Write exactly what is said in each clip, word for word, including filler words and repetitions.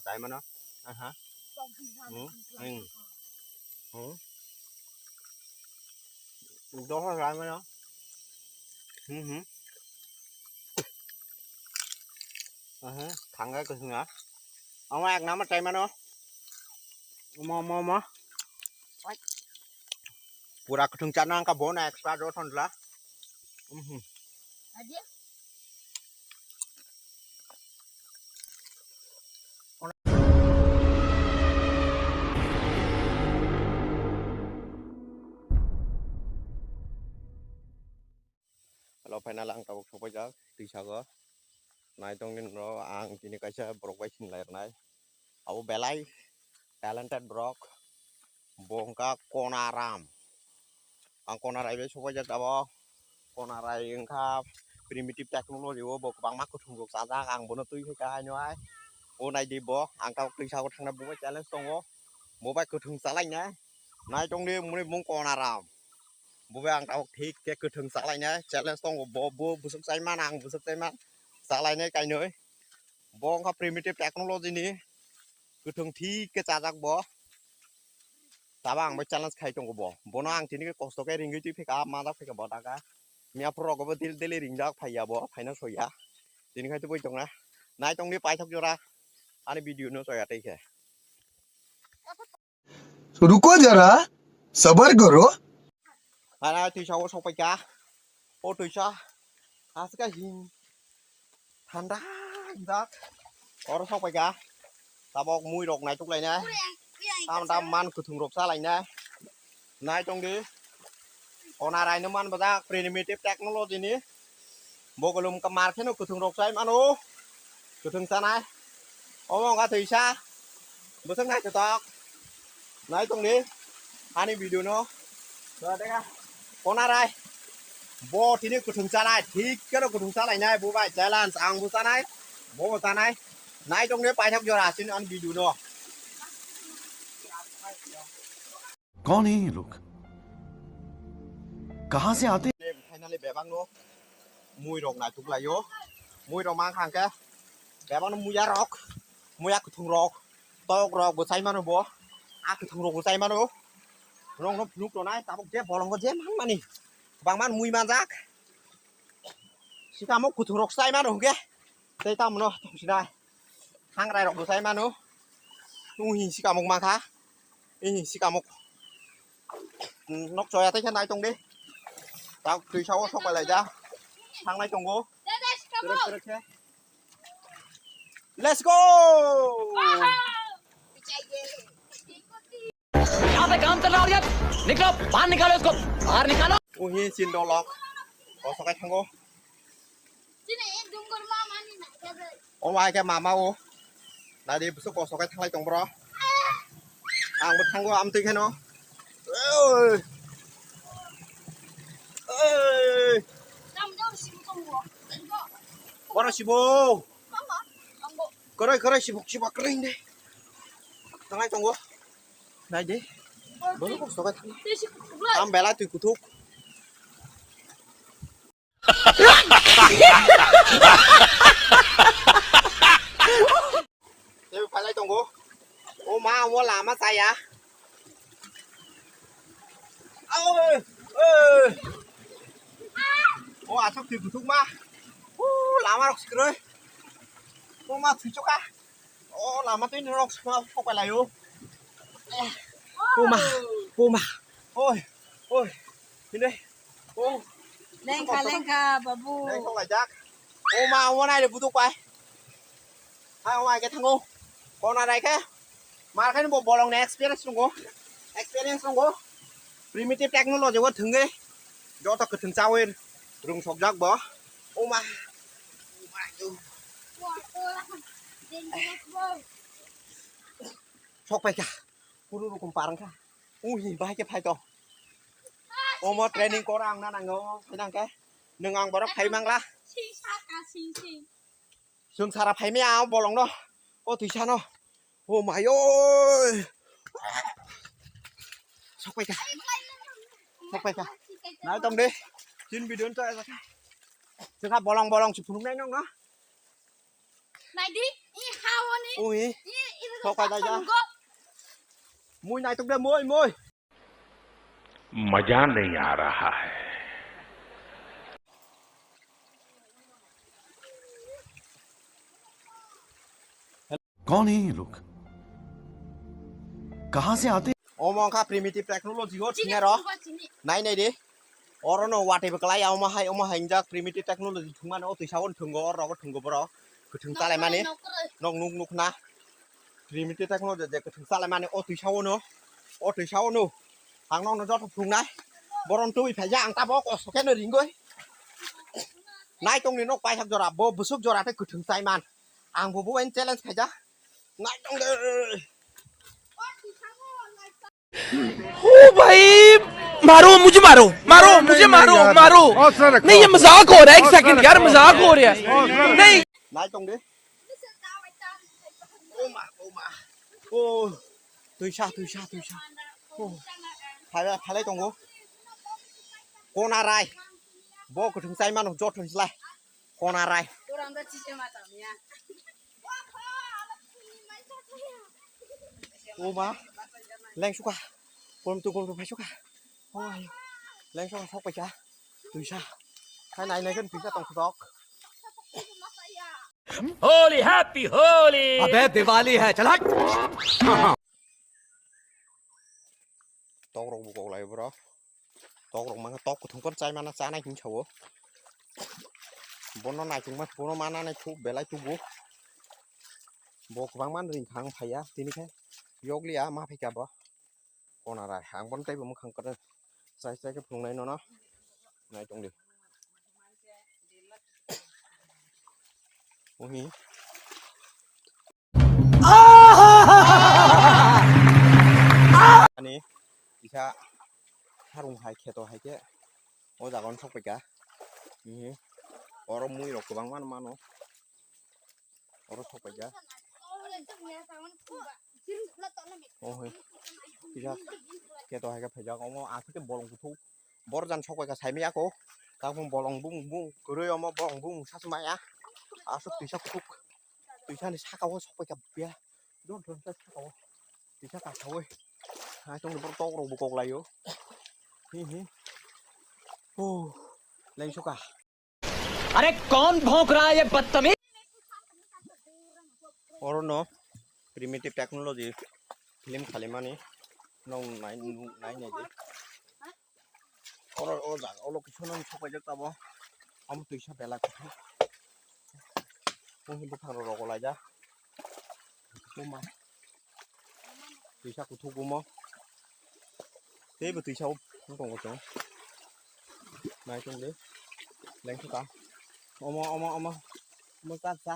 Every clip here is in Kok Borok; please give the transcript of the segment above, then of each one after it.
Chai mano. Aha. Hmm. Hmm. Hmm. Dosa chai mano. Hmm, hmm. Aha. Thangga kwswnga. Ama ek nama chai mano. Mo, mo, mo. Pura kwthwng chana wngkha bo na extra jo thondla. Mhm. Hello, final ang tabuk sopaijak twisago. Naitongni no ang tini kaisa borok bai sinlai rwnai. Abo belai talented borok. Bo wngkha Konaram. Ang Konarai bai sopaijak tabuk. Konarai wngkha primitive technology o bo kwbangma kwthwng rok chajak. Ang bono twi khe haino hai. O naidi bo. Ang tabuk twisago thangna bo bai challenge tongo. Bo bai kwthwng chalainai. Naitongni muni mung Konaram. Bo bai ang tabuk thik khe kwthwng chalainai challenge tongo bo, bo bwswk chaiman ang bwswk chaiman chalainai kainwi. Bo wngkha primitive technology ni kwthwng thik khe chajak bo. Tabo ang bai challenge khai tongo bo. Bono ang tini khe kosto khe ringwi twi phika, majak phika bo daga. Miyaphuru rogo bo daily, daily ringjak phaiya bo, phaina soya. Tini khai tubui tongna. Naitongni paithak jora ani video no soya tei khe. रुको जरा, सबर करो। Ara twisa o sokpaikha. O twisa. Aska hing. Thanda jak. Oro sokpaikha. Tabok mui rok naituk lainai. Tam tam man kwthwng rok cha lainai. Nai tongdi. Konarai no man bajak primitive technology ni. Bogolum ka mar kheno kwthwng rok chai mano. Kwthwng chanai. Omo wngkha twisa. Bwswk naithotok. Nai tongdi. Ani video no. Konarai. Bo tini kwthwng chanai. Thik kheno kwthwng chalainai. Bo bai challenge. Ang bo chanai. Bo bo chanai. Nai tongdi paithak jora sin ani video no. कौन है ये लोग? कहाँ से आते हैं? Finally bebak no mui rok naituk laio. Mui rok mang khang khe bebak no muya rok, muya kwthwng rok, tok rok bo chai mano bo. A kwthwng rok bo chai mano. Rong no phunuk tonai tabuk je bolong bo je mang mani. Bangman mui manjak. Sikamo kwthwng rok chai mano hwnkhe. Tei tamo no tongsinai. Hangrai rok bo chai mano. Tong hi sikamuk mangkha. Hi sikamuk. Nok choya tei khe nai tong di. Tak twi sao sok bai lai ja. Thang nai tongo. Kerek kerek khe. Let's go. यहाँ पे काम चल रहा है और यार, निकलो, बाहर निकालो इसको, बाहर निकालो। Uhi sin dolok. Kosokai thango. O mai khe mama o. Nadi bwswk kosokai thanglai tong bro. Ang bo thango amtwi kheno. Oi. Oi. Boro sibo. Kwrwi kwrwi sibuk sibuk kwrwi de. Thanglai tongo. Nai de. Boro kosokai thang. Am belai twi kuthuk. Tei phalai tongo. O ma, omo lama chaya. Oi, oi. O aswk twi kuthuk ma. O lama rok sikroi. O ma thwichokha. O lama twi norok sokma sok pai laio. Puma, puma. Oi, oi. Hinde. O. Lengkha, lengkha, babu. Lengkha laijak. O ma, o nai re buduk pai. Ha, o ma ke thango. Kona rai khe. Mar khe bo bolong ni experience nungo. Experience nungo. Primitive technology o thwngwi joto kwthwng chawi rwng sokjak bo. O ma. Sok pai kha. Kunu rokom parang kha. Uhi, bahai khe phai to. Omo training kora ang na nango, phai nang khe. Nwng ang borok phai mangla. Sing saka, sing, sing. Chwng sara phai maya ang bolong no. O twisa no. O mai oi. Sok pai kha. Sok pai kha. Nai tong de. Tin video to. Chwng kha bolong bolong si phunuk nai nong no. Nai di, i ha o ni. Ui. I Sok kai dai ja. Mui nai tuk de, mui, mui. मजा नहीं आ रहा है। कौन है ये लोग? कहाँ से आते? Omo wngkha primitive technology o thwngya rok. Nai nai di. Oro no watwi bo kwlai ya, omo hai, omo hai wngjak primitive technology thwngmani o twisa o thwngo, oro bo thwngo borok. Kwthwng chalaimani. Nok nuk nuk na. Primitive technology je kwthwng chalaimani o twisa o no. O twisa o no. Ang nokno joto phunuknai. Borom twi phaija ang tabok kosto khe no ringoi. Nai tongni nok paithak jora, bo bwswk jora tei kwthwng chaiman. Ang bo bo challenge khaija. Nai tong de. ओ भाई, मारो, मुझे मारो, मारो, मुझे मारो, मारो। नहीं, ये मजाक हो रहा है, एक सेकंड यार, मजाक हो रहा है। नहीं। Nai tong de. Oma, oma. Oh, tuisa, tuisa, tuisa. Oh. Phalai, phalai tongo. Kona rai. Bo kwthwng chai mano, jot thon slai. Kona rai. Oma. Leng suka. Kolom tu, kolom tu phai suka. Oh, ayo. Leng suka sok paisa. Tuisa. Khai nai nai kan tuisa tong sok. Holi, happy Holi. अबे दिवाली है, चल हट। Tok rok bo kok lai bro. Tok rok mangkha tok kuthum kor chai mana chanai hin chawo. Bono naitung ma bono mana nai thu belai tubu. Bo kwbang man ring khang phaiya tini khe. Yokliya ma phaika bo. Kona rai ang bono taibo mukhang kwrwi chai chai khe phunuknai nono. Nai tongdi. Ohi. Ani kisa harung hai kheto hai khe o jaga o sok paika. Ohi. Oro mui rok kwbang mano mano. Oro sok paijak. Oh, hoi. Kisa keto hai khe phaijak. Omo aswk khe bolong kuthuk. Borjan sok paikha saimaya ko. Tamo bolong bung bung kwrwi omo bolong bung sa se maya. Aswk twisa kuthuk. Twisani saka o sok paikha biya. Jon jon sa saka o. Twisa kasawi. Hai tongni borok tok rok bo kok laio. Hi hi. Oh, lengsoka. अरे कौन भौंक रहा है ये बदतमीज? Oro no primitive technology film khalimani nong nai nai nai di. Oro o jaga o location no sok paijak tabo. Amo twisa belai kuthuk. Munghi buphang rok rok laijak. Buma. Twisa kuthuk bumo. Teibo twisa o tongo chwng. Nai tong de. Lengkha ta. Omo, omo, omo. Omo cha cha.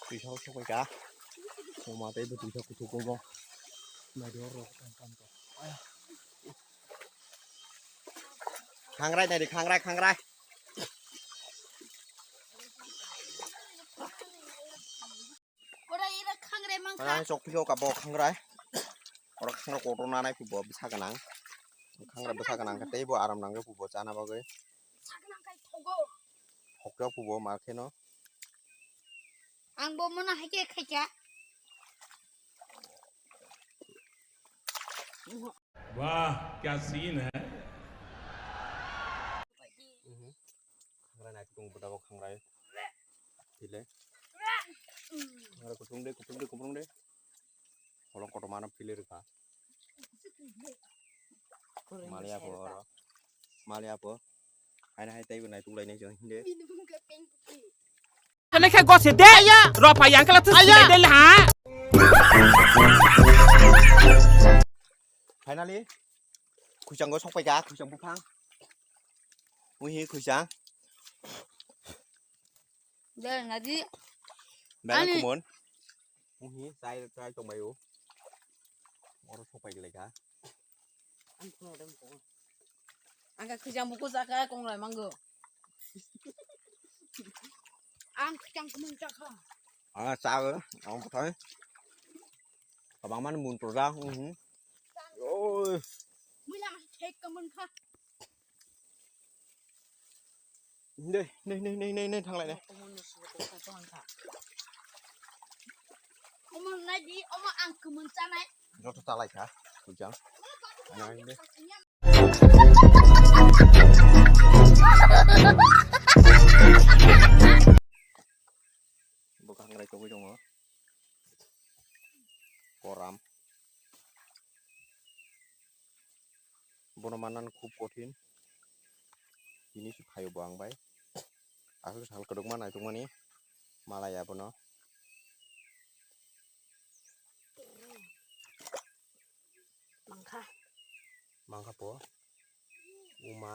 Twi sa sok bai ka. Oma tei bwtwi sa kuthuk omo. Nai di oro. Khangrai nai di khangrai khangrai. Ora ira khangrai mangkha. Nai sok phio ka bo khangrai. Ora khangrai kotor nanai kubo bwsa gwnang. Khangrai bwsa gwnang khe teibo aram nangya kubo chana bagwi. Bwsa gwnang khai thogo. Hokjak kubo ma kheno. Ang bo mono haikhe khaikha. वाह, क्या सीन है। Khangrai nai kutung bwtago khangrai. Phile. Khangrai kutung de, kutung de, kutung de. Holong kotorma no phile rwkha. Maliya po oro. Maliya po. Haino hai teibo nai tuklainai chwng hinde. Kene khe gose de. Aya. Ropa yang kala tus. Aya. Dele ha. Finally, khujang go sok paika, khujang buphang. Uhi khujang. Dele nadi. Bela kumon. Uhi, chai, chai tongbaio. Oro sok pai laika. Ang khujang buku saka kong lai mango. Ang khujang kumon saka. Ah, cha, ang bwthai. Kabang man mun projak, mhm. Oi. Mui lama thek ka mun kha. Nei, nei, nei, nei, nei, nei, thanglai nei. Omo nai di, omo ang kumun chanai. Joto chalai kha, bujang. Ano, hindi. Bo kangrai tongwi tongo. Koram. Bono mannan khub kothin. Tini se phaio bo ang bai. Aswk sal kwdwkma naitokmani malai abono. Mangkha. Mangkha po. Uma.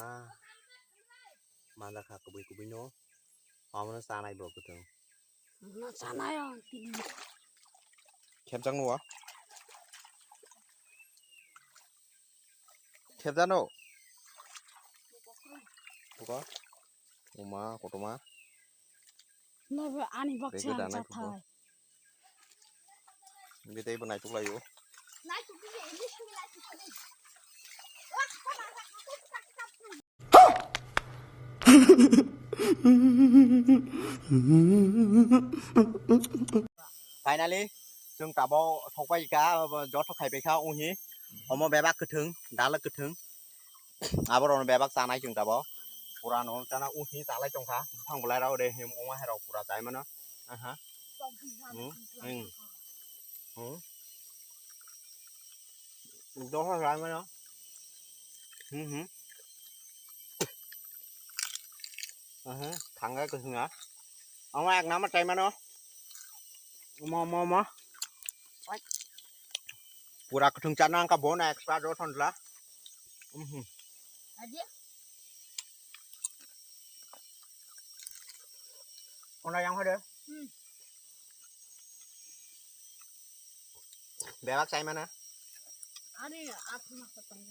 Manjakha kubui kubui no. Omono chanai bo kwthwng. No chanai o tini. Khepjak no wa? Khepjak no? Buka. Uma, kotoma. Nobo ani baksa. Bego danai chathai. Bidai bo naituk laio. Finally, chwng tabuk sokpai kha, joto khaipai kha wnghi. Omo bebak kwthwng, dalwk kwthwng. Aborok bebak chanai chwng tabuk. Pura no chana wnghi chalai tongkha. Buphang bwlai rok de him wngma hai rok pura chai mano. Aha. Hmm, hmm. Hmm. Dosa chai mano. Hmm, hmm. Aha, thangga kwthwnga. Ama ek number chai mano. Omo, omo, omo. Pura kwthwng chana wngkha bo na extra rw thondla. Mhm. Aji. Ona yang hade. Hmm. Bebak chai mana? Ani athum ma kotong.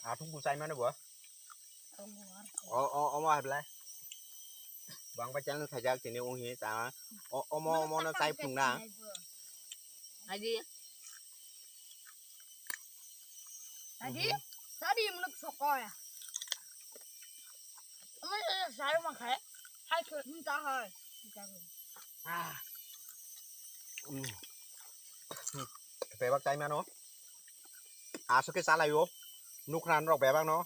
Athum ku chai mana bo? O, o, omo hai belai. Bang bai channel khaijak tini wnghi ta. O, omo, omo no chai phung na. Adi. Adi, mhm. Tadi muluk soko ya. Omo sari makhai. Hai khe, hmm, ta hai. Ah. Hmm. Bebak chai mano. Aswk khe chalaio. Nukha norok bebak no.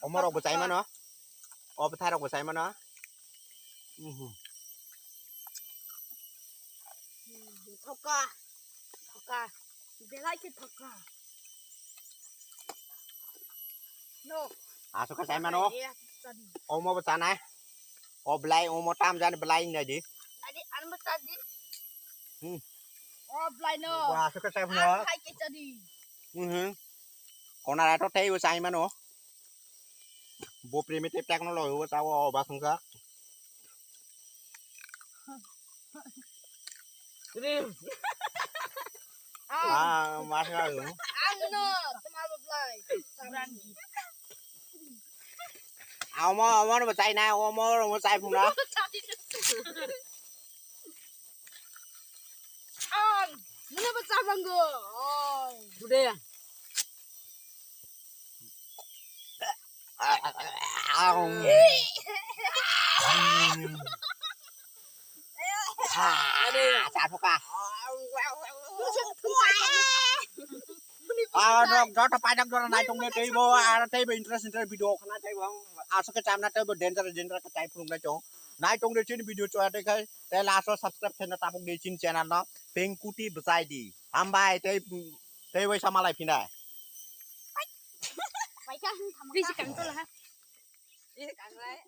Omo rok bo chai mano. O bwthai rok bo chai mano. Mhm. Thoka. Thoka. Belai khe thoka. No. Aswk khe chai mano. Omo bo chanai. O belai omo tam jani belai nai di. Nai di, ano bo cha di. Hmm. O belai no. Wah, aswk khe chai phano. Ang khai khe cha di. Mhm. Kona rato tei bo chai mano. Bo primitive technology bo cha o ba sungsa. Krim. Ah, mas nga lu. Ang no, tama bo belai. Omo, omo no bachai na, omo, omo chai phung na. Ang, muna bachai banggo. Oi. Today. Cha thuka. Ah, dok, joto paidok jora nai tongde teibo, ar teibo interest, interest video khana teibo. Aswk khe chamna teibo danger, danger khe chai phunuk nai tong. Nai tongde chini video chwya tei khai, tei last o subscribe khaina tabuk de chini channel no. Pengkuti bwchai di. Hambai tei, tei waisa malai phinai. Paikha hin thamaka. Risi kangtola ha. Risi kanglai.